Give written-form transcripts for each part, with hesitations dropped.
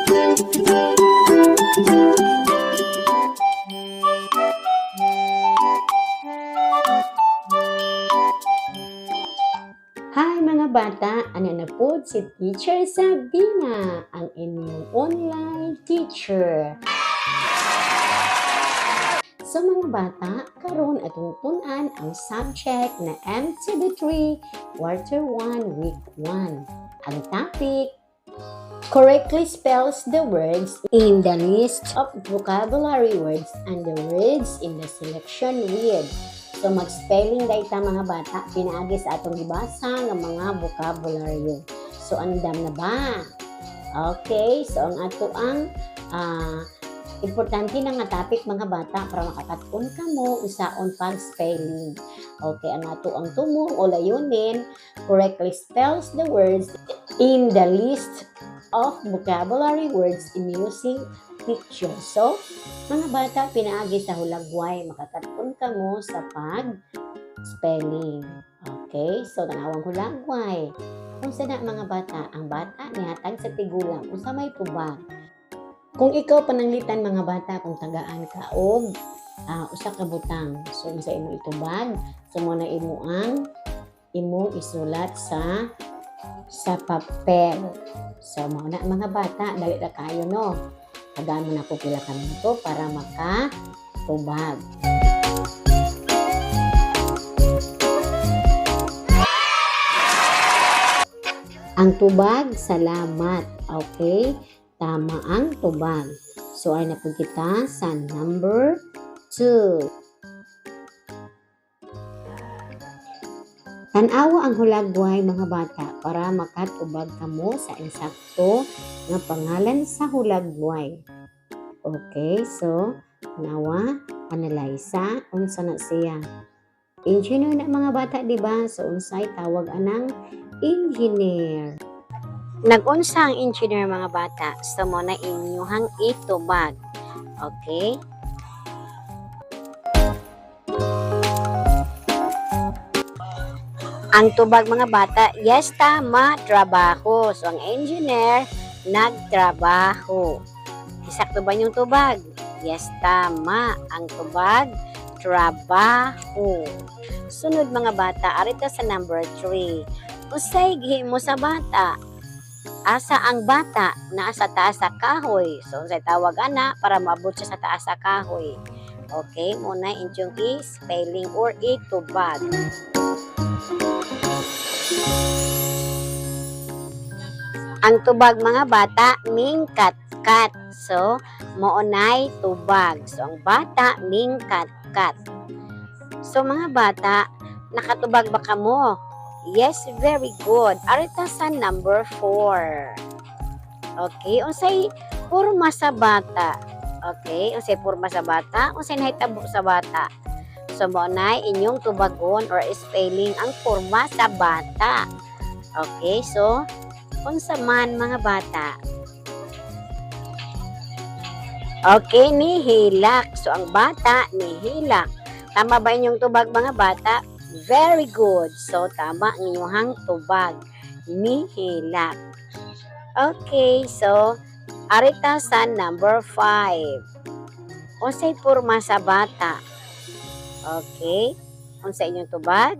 Hi, mga bata! Ano na po si Teacher Sabina, ang inyong online teacher. So mga bata, karon atong tun-an ang subject na MTB3 Quarter 1 Week 1. Ang topic, correctly spells the words in the list of vocabulary words and the words in the selection with. So mag-spelling dahil ta, mga bata, pinaagi sa atong gibasa nga mga vocabulary. So andam na ba? Okay, so ang ato ang importante na nga topic, mga bata, para makakat-on kamo usaon pag-spelling. Okay, ang ato ang tumong o layunin, correctly spells the words in the list of vocabulary words in using picture. So, mga bata, pinaagi sa hulagway, makakat-on kamo sa pag-spelling. Okay, so tanawang hulagway. Unsa na, mga bata? Ang bata nihatag sa tigulang. Unsa may tubag? Kung ikaw pananglitan, mga bata, kung tagaan ka og usa ka butang, so unsa imo itubag? So mo na imo ang imong isulat sa papel. So mao na, mga bata, dali ra kayo, no. Tagaan mo na ko pila ka minuto para makatubag. Ang tubag, salamat. Okay? Tama ang tubag. So, ay na po kita sa number 2. Tanawa ang hulagway, mga bata, para makatubag kamo sa insakto nga pangalan sa hulagway. Okay, so tanawa, analyze, unsa na siya? Engineer na, mga bata, di ba? So unsay tawag anang engineer? Nag-unsa ang engineer, mga bata? So mo na inyuhang itubag. Okay? Ang tubag, mga bata, yes, tama, trabaho. So, ang engineer, nagtrabaho. Isakto ba yung tubag? Yes, tama. Ang tubag, trabaho. Sunod, mga bata, arita sa number 3. Unsay gihimo sa bata? Asa ang bata? Naa sa taas sa kahoy. So, unsay tawag ana para maabot siya sa taas sa kahoy? Okay, muna inyong i-spelling or itubag. Ang tubag, mga bata, mingkat-kat. So, moonay tubag. So, ang bata, mingkat-kat. So, mga bata, nakatubag ba kamo? Yes, very good. Arita sa number 4. Okay, unsay porma sa bata? Okay, unsay porma sa bata? Unsay nahitabo sa bata? So, mo na inyong tubagon or spelling ang porma sa bata. Okay, so, unsa man, mga bata? Okay, nihilak. So, ang bata, nihilak. Tama ba inyong tubag, mga bata? Very good. So, tama ang inyong tubag. Nihilak. Okay, so, arita sa number 5. Unsay porma sa bata? Okay. Unsa inyong tubag?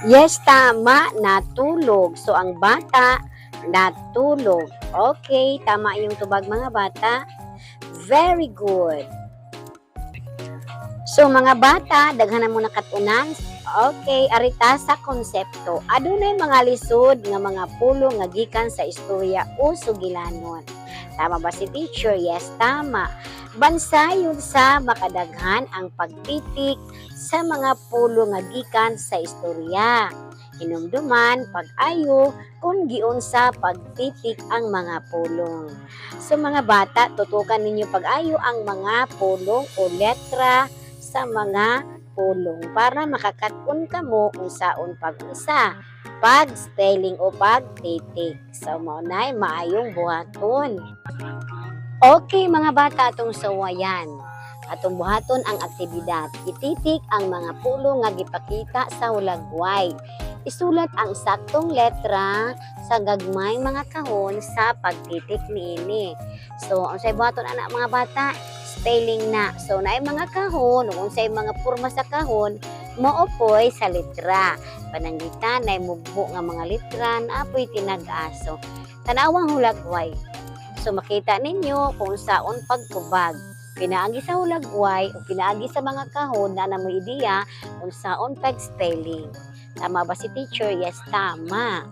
Yes, tama. Natulog. So, ang bata, natulog. Okay, tama yung tubag, mga bata. Very good. So, mga bata, daghan na mo nakatunan. Okay, arita sa konsepto. Adunay mga lisod nga mga pulong nga gikan sa istorya o sugilanon. Tama ba si teacher? Yes, tama. Bansayon sa makadaghan ang pagtitik sa mga pulong nga gikan sa istorya. Hinumduman pag-ayo kung giunsa pagtitik ang mga pulong. So mga bata, tutukan ninyo pag-ayo ang mga pulong o letra sa mga pulong para makakat-on kamo unsaon pag-unsa, pag-spelling o pagtitik. So mao nay maayong buhaton. Okay, mga bata, atong sawayan. Atong buhaton ang aktibidad. Ititik ang mga pulong nga gipakita sa hulagway. Isulat ang saktong letra sa gagmay mga kahon sa pagtitik niini. So, unsay buhaton ana, mga bata? Spelling na. So, naay mga kahon, ug unsay mga porma sa kahon, mao poy sa letra. Pananglitan nay mugbo nga mga letra, naa poy tinag-aso. Tanawang hulagway. So makita ninyo kung saon pagtubag. Pinaagi sa hulagway o pinaagi sa mga kahon na mo ideya kung saon pag-spelling. Tama ba si teacher? Yes, tama.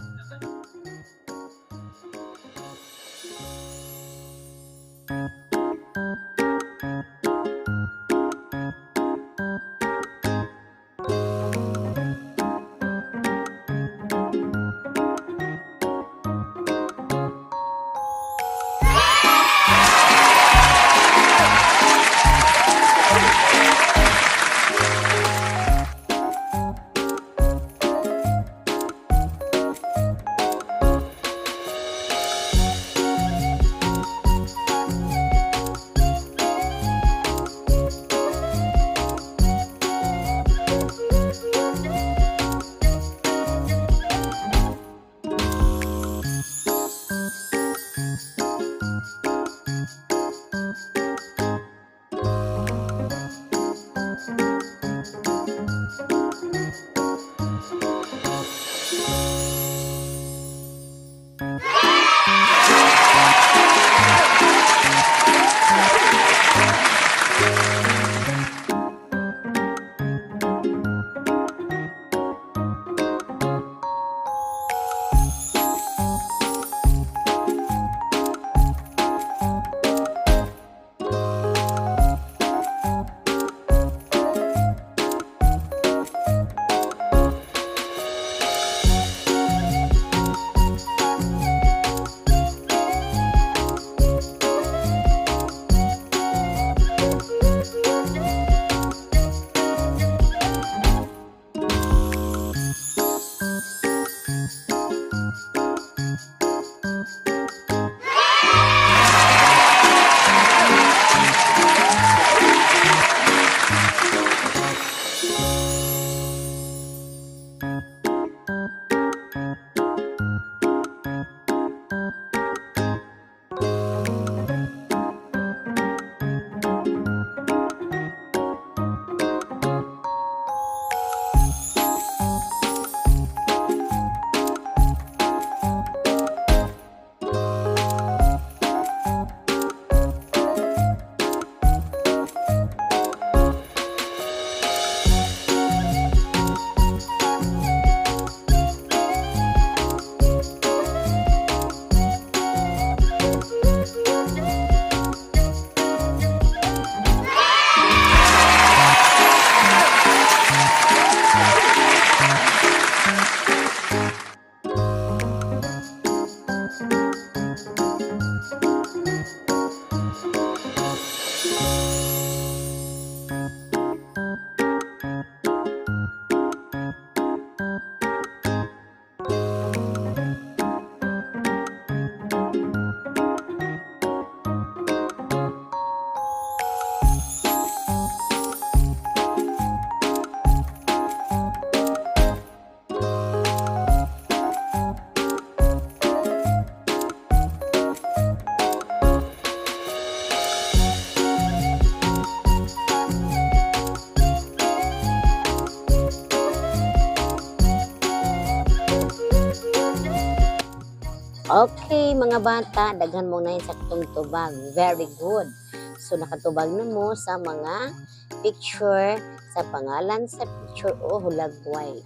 Okay, mga bata, daghan mo na yung saktong tubag. Very good. So, nakatubag na mo sa mga picture, sa pangalan sa picture o hulagway.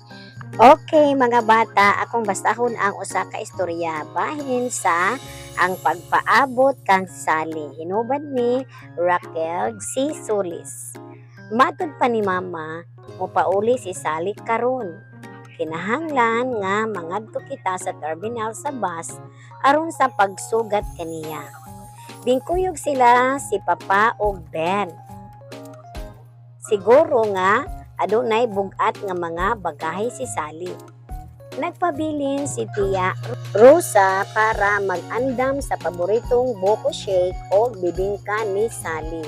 Okay, mga bata, akong basahon ang usa ka istorya bahin sa Ang Pagpaabot kang Sally. Hinubad ni Raquel C. Solis. Matud pa ni Mama, mopauli si Sally karon. Kinahanglan nga mangadto kita sa terminal sa bus aron sa pagsugat kaniya. Bingkuyog sila si Papa og Ben. Siguro nga adunay bug-at nga mga bagahe si Sally. Nagpabilin si Tia Rosa para mag-andam sa paboritong buko shake o bibingka ni Sally.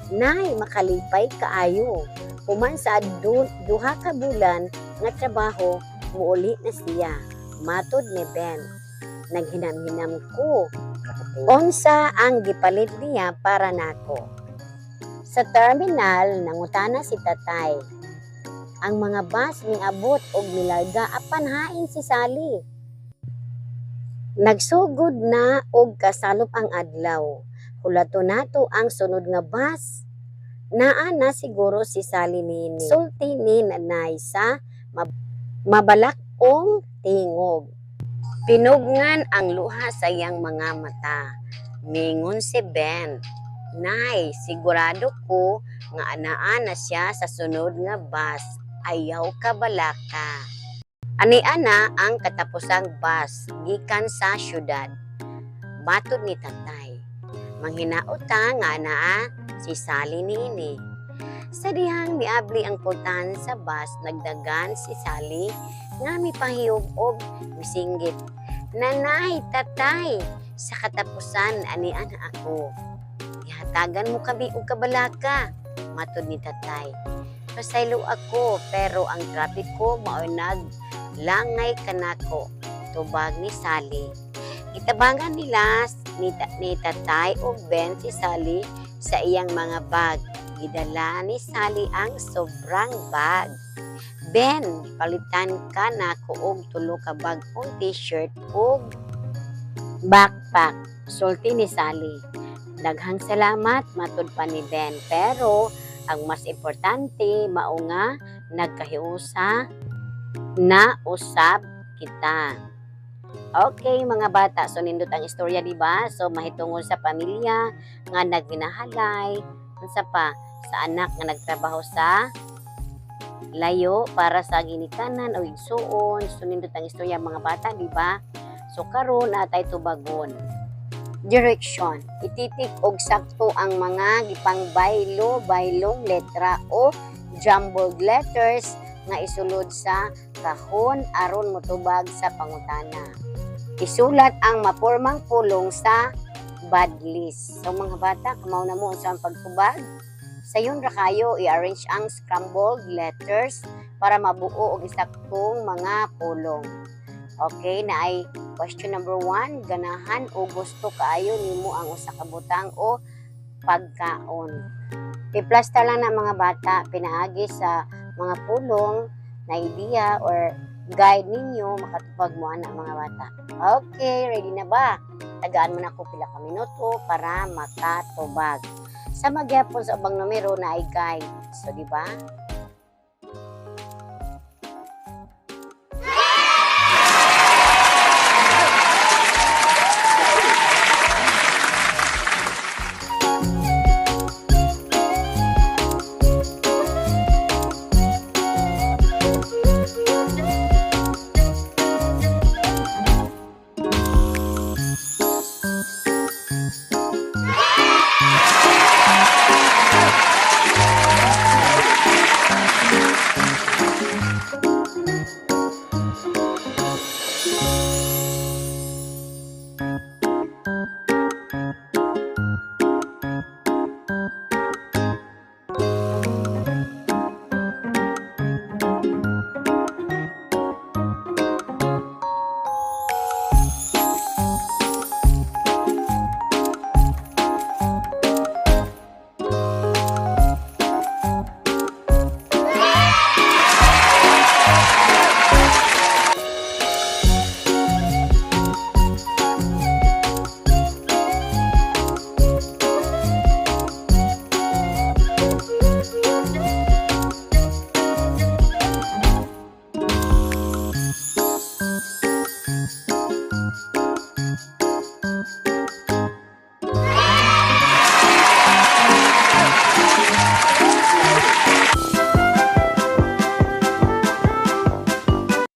Nay, makalipay kaayo. Human sa 2 ka bulan nga trabaho, muuli na siya. Matod ni Ben. Naghinam-hinam ko. Unsa ang gipalit niya para nako? Sa terminal, nangutana si Tatay. Ang mga bus miabot og milarga apan hain si Sally? Nagsugod na og kasalop ang adlaw. Hulaton nato ang sunod nga bus. Naa na siguro si Sally nini. Sulti ni Nanay sa mabalak-ong tingog. Pinugngan ang luha sa iyang mga mata. Mingon si Ben. "Nay, sigurado ko nga anaa na siya sa sunod nga bus. Ayaw ka balaka." Ani ana ang katapusang bus gikan sa syudad. Matod ni Tatay. Manghinaot ta nga anaa si Sally niini. Sa dihang miabli ang pultahan sa bus, nagdagan si Sally nga mipahiyog og misinggit. "Nanay, Tatay, sa katapusan anian ako. Ihatagan mo kami og kabalaka," matod ni Tatay. "Pasaylo ako pero ang trapiko mao nag langay kanako," tubag ni Sally. Gitabangan nila ni Tatay ug Ben si Sally sa iyang mga bag. Gidala ni Sally ang sobrang bag. "Ben, palitan ka nako og tulo ka bag-ong t-shirt ug backpack," sulti ni Sally. "Daghang salamat," matud pa ni Ben. "Pero ang mas importante mao nga nagkahiusa na usab kita." Okay, mga bata, so nindot ang istorya, di ba? So mahitungod sa pamilya nga nagminahalay, unsa pa, sa anak nga nagtrabaho sa layo para sa ginikanan o igsuon. So nindot ang istorya, mga bata, di ba? So karon natay tubagon. Direction. Ititik og sakto ang mga gipangbaylo baylong letra o jumbled letters nga isulod sa kahon aron motubag sa pangutana. Isulat ang mapormang pulong sa bad list. So mga bata, kamaw na mo unsa ang pagtubag. Sayon ra kayo, i-arrange ang scrambled letters para mabuo og isaktong mga pulong. Okay, na ay question number 1, ganahan o gusto kaayo nimo ang usa ka butang o pagkaon? Iplasta lang na, mga bata, pinaagi sa mga pulong na idea or guide ninyo, makatupag mo ana, mga bata. Okay, ready na ba? Tagaan mo na ako pila ka minuto para makatubag. Sa magyapon sa ubang numero na ay guide. So, di ba?